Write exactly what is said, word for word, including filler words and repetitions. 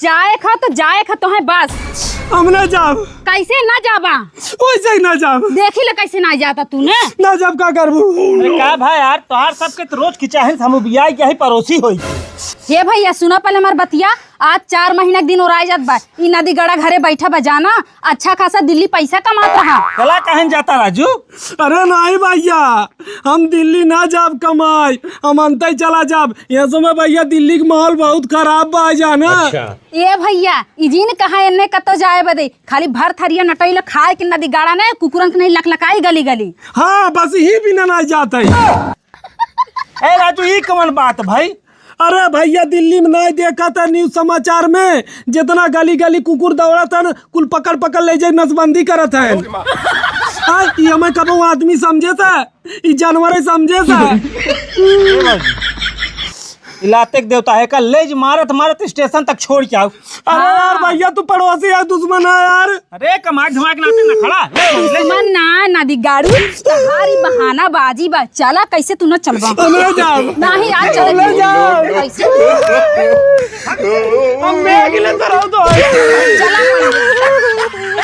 जाए खा तो जाए खा, तोहे बस। हम ना जाब। कैसे ना जाबा? वैसे ही ना जाब। देखी ले कैसे ना जाता तू ने। ना जाब, का करबू? अरे का भाई यार, तोहार सबके तो रोज खिंचाहिन से हम उबियाई के ही पड़ोसी होई। हे भैया, सुना पहले हमार बतिया। आज चार महीना के दिन ओराई जात बा। ई नदी गड़ा घरे बैठा बा, जाना, अच्छा खासा दिल्ली पैसा कमात रहा। चला कहन जाता राजू? अरे नहीं भैया, हम दिल्ली ना जाब कमाई, हम अंतई चला जाब। ये समय भैया दिल्ली के माहौल बहुत खराब बा, जाना। अच्छा। ए भैया, ई जिन कहा एन्ने कतो जाए बदे, खाली भर थरिया नटैल खाए के नदी गाड़ा ने कुकुरन के नहीं लकलकाई गली गली। हाँ, बस ही बिना ना जात है। ए राजू, ई कवन बात भाई? अरे भैया, दिल्ली में नहीं देखा था न्यूज समाचार में, जितना गली गली कुकुर दौड़त है, कुल पकड़ पकड़ ले जाए, नसबंदी करत है। हाँ, ई हमें कबो आदमी समझे था, ई जानवर ही समझे था। ए भाई, इलाते के देवता है का, ले ज मारत मारत स्टेशन तक छोड़ के आओ। अरे यार भैया, तू पड़ोसी है, दुश्मन है यार। अरे, कमाक धमाक नाते ना खड़ा। ले, ले, ले। दुश्मन ना, नदी गाड़ू, तहारी बहानाबाजी बा। चला, कैसे तू ना चलबा? हम ना जाब। नहीं, आज चले हम ना जाब। कैसे? हम मैं अकेले तो रहूं तो। चला,